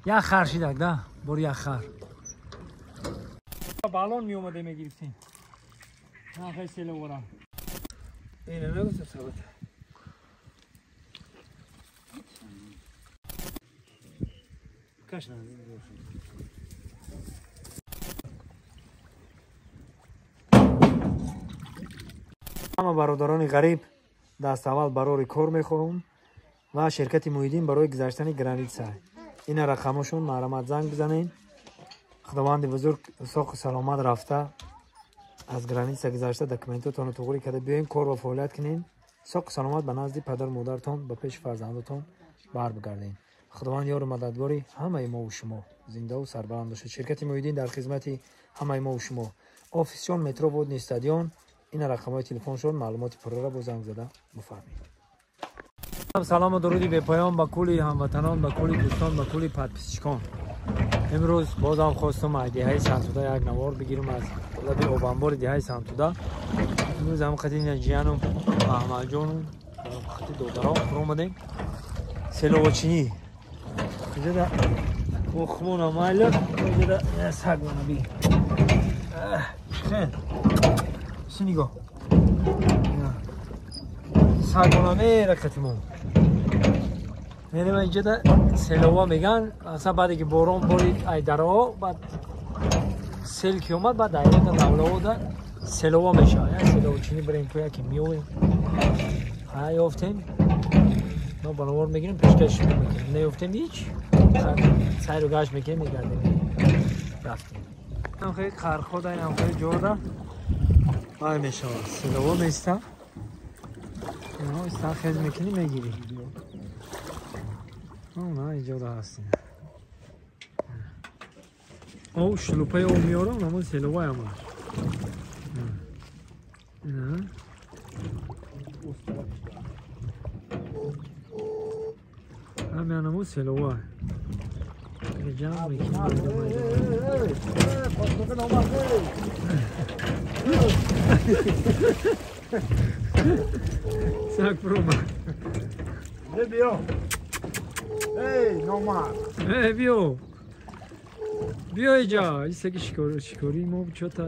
Як хар шидак да, бор як хар. Балон меомаде мегирифтем. Хеле селовора. Ина нагуфтам сабат. Каш на. Ҳама бародарони ғариб даст аввал барори кор мехоҳам ва ширкати Муҳиддин барои гузаштани граница. Ина рақамошон маҳрамат занг бизанед. Худованди бузург соқу саломат рафта аз граница гузашта документотонро туғри карда биёем, кор ва фаъолият кунем. Соқу саломат ба назди падару модаратон, ба пеши фарзандотон барбигардем. Худованд ёру мададгори ҳамаи мову шумо, зиндаву сарбаланд бошад. Ширкати Муҳиддин дар хизмати ҳамаи мову шумо. Офисшон метро Водни стадион. Ина рақамҳои телефоншон, маълумоти пурраро бо занг зада бифаҳмед. Салому дуруди бепоён ба кулли ҳамватанон, ба кулли дӯстон, ба кулли подписчикон. Имрӯз бозам хостум аз деҳаи Сангтуда як навор бигирам аз лаби обанбори деҳаи Сангтуда. Имрӯз ҳам қати ҷияну Аҳмадҷону қати додарон фуромадем. Селовочинӣ. Инҷода хумона майла, инҷода сагона би. Си нигоҳ. Сагона мера қати мо. Мерем инҷода селова меган, асла баъде ки борон борид ай дараҳо, баъд сел ки омад, баъд айрата лавлавода селова мешавад. Я селовочинӣ бирем ку яке меовем. Ҳа ёфтем. Мо ба навор мегирем, пешкаш шумо мекунем. Неёфтем ҳеч. Сайру гашт мекунем, мегардем. Рафтем. Ҳам хеле қархода, ҳам хеле ҷода. Вай мешавад. Селова места. Инҳо иста хез мекунӣ, мегирӣ. На иҷода ҳастем. Ов шлупаи об меорам, ҳамон селоваи ҳамаш. Ҳамин ҳамон селова. Ҷамъ мекунем. Саг фуромад. Биё. Эй, номард. Эй, биё. Биё иҷа. Ин саги шикории мо чота.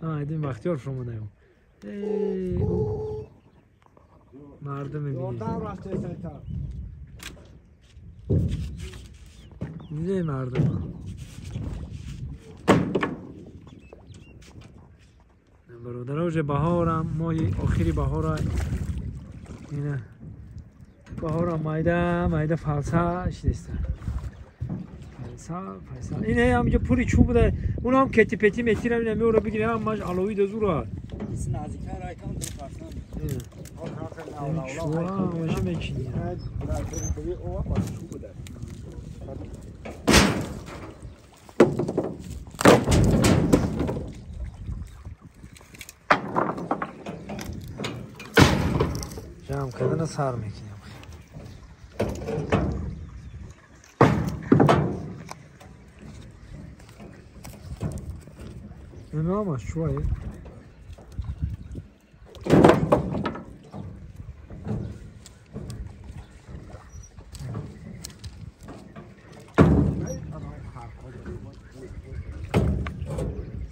Айдин Бахтиёр фуромадаем. Эй, мардум мебинед. Диде мардум. Бародаро, уже баҳорам, моҳи охири баҳора. Ина баҳорам майда, майда фалса шидеста. Фалса, фалса. Ина ҳаминҷо пури чӯб буда. Унам кети пети метирам, ина меора бигирам, ҳамаш аловӣ да зура. Чӯба ҳамаша мечинӣ. Ҷамъ кардана сар мекунем. Ина чӯае.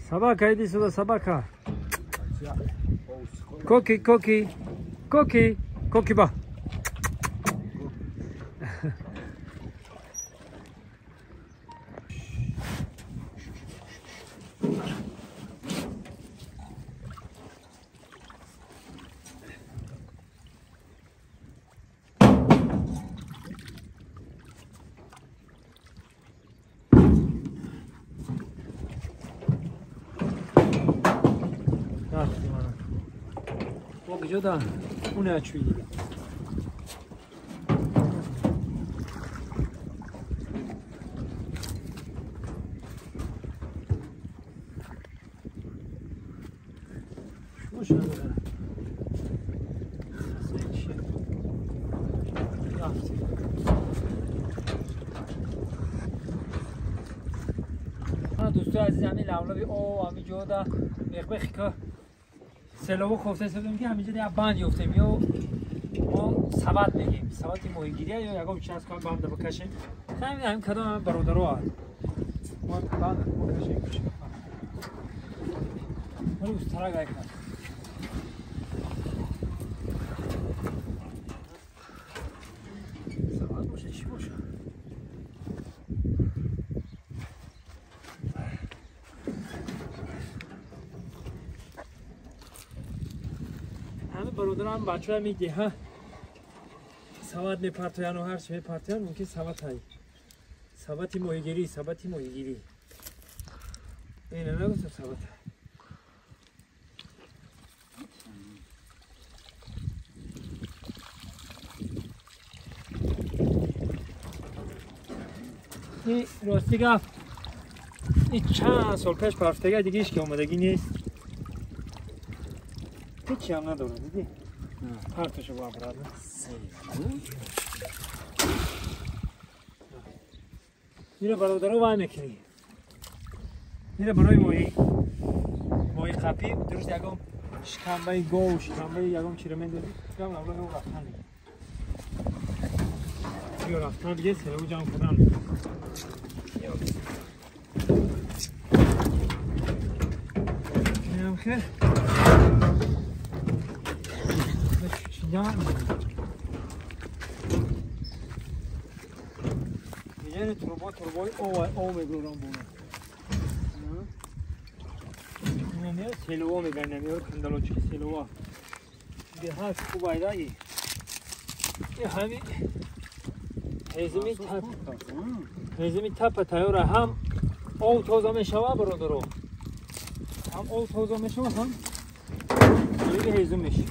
Собака, иди сюда, собака. Коки, коки, коки, коки ба. Куҷода? Уне чӯи дига. Дӯстои азиз, ҳамин лавлави об ҳамин ҷода меқбехи ка селово кофта истодем ки ҳаминҷо як банд ёфтем. Ё мо мо сават мегем, савати моҳигирия ё ягон чиз кам банда бикашем. Ҳамин ҳам кадом бародаро аст. Мо банда бикашем. Вали устара гайка. Сават боша, чӣ боша? Бародарам бачаҳо мегӣ, сават мепартояну ҳарчи мепартоян, мумкин сават ҳай. Савати моҳигирӣ, савати моҳигирӣ. Ина нагуфтам сават. И рости гап, и чанд сол пеш парфтага дига ҳеч ки омадагӣ нест. Ҳечи ҳам надорад, дидӣ? Партошо бо обратно. Ира бародаро вай мекунӣ. Ира барои моҳӣ. Моҳи қапӣ, дуруст ягон шикамбаи гов, шикамбаи ягон чиро мендозӣ, гам лавла ё рафтан дига. Ё рафтан дига, село ҷамъ кардан. Инам хел. Яъне труба, трубои ов мебурам бона. Инам селова мегӯянд, ё кандалочки селова. Беҳад хуб айда и. Ҳами ҳезими тапа тайёра ҳам ов тоза мешава, бародаро. Ҳам ов тоза мешава, ҳам ҳезум мешава.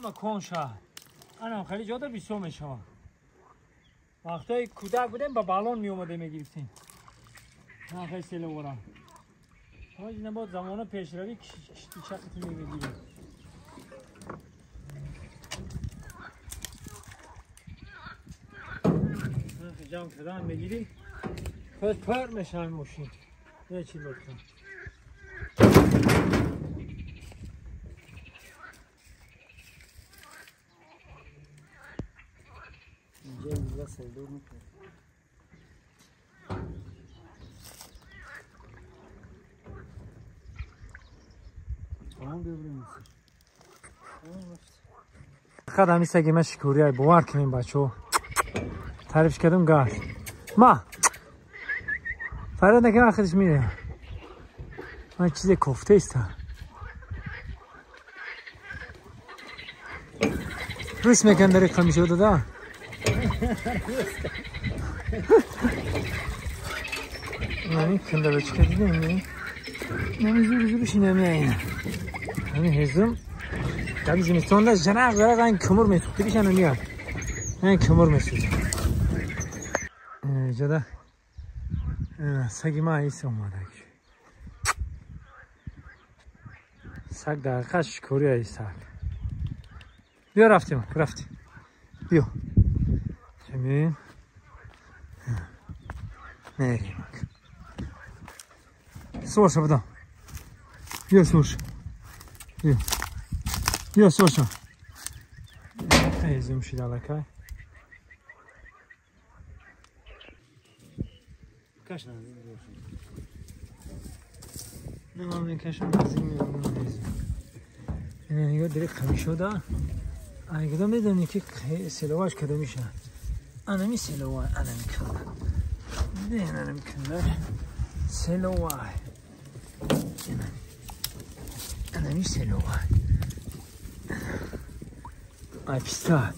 Макон ша. Анам хеле ҷода бисёр мешавад. Вақтое кӯдак будем ба балон меомадем мегирифтем. На хеле селовора. Ҳоҷи набод замона пешравӣ кишти чақати мегирем. Ҷамъ кардан мегирӣ. Худ пур мешавад мошин. Не чӣ лутфан. Фақат ҳамин саги ман шикория, бовар кунем бачаҳо. Таъриф кардам гашт. Ма фарёд накунам, худаш меояд. Ман чизе кофта иста. Рӯс мекунам дар қамишо дада. Мани кандалочка дидем, не? Нами зур зурш намеояд. Ҳамин ҳезум дар зимистонда жарақ жарақ айн кумур месӯхтагиш ана меяд. Айн кумур месӯзад. Ҷада саги ман айс омада. Саг дар ҳақиқат шикорӣ ай саг. Биё рафтем, рафтем. Биё. Меоем. Мерем. Соша буда. Биё Соша. Биё. Биё Соша. Ҳезум шида аллакай. Каш наздик бошам. Не ман мекашам наздик мебарам ҳезум. Ина нигоҳ директ қамишода. Айгуда медонӣ ки селоваш кадо мешавад. Анами селова, анами канда. Не, анами канда. Селова. Анами селова. Ай пистат.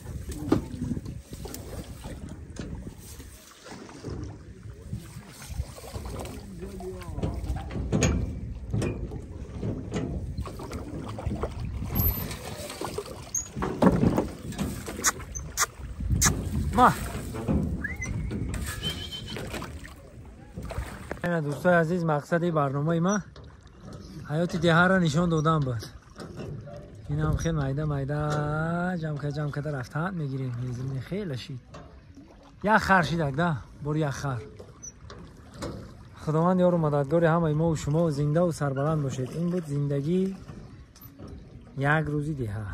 Ма. Дӯстои азиз, мақсади барномаи ма ҳаёти деҳаро нишон додан буд. Инам хел майда майда ҷамъ карда ҷамъ карда рафтан мегирем. Хеле шид. Як хар шидак да, бор як хар. Худованд ёру мададгори ҳамаи мо шумо, зиндаву сарбаланд бошед. Ин буд зиндагӣ як рӯзи деҳа.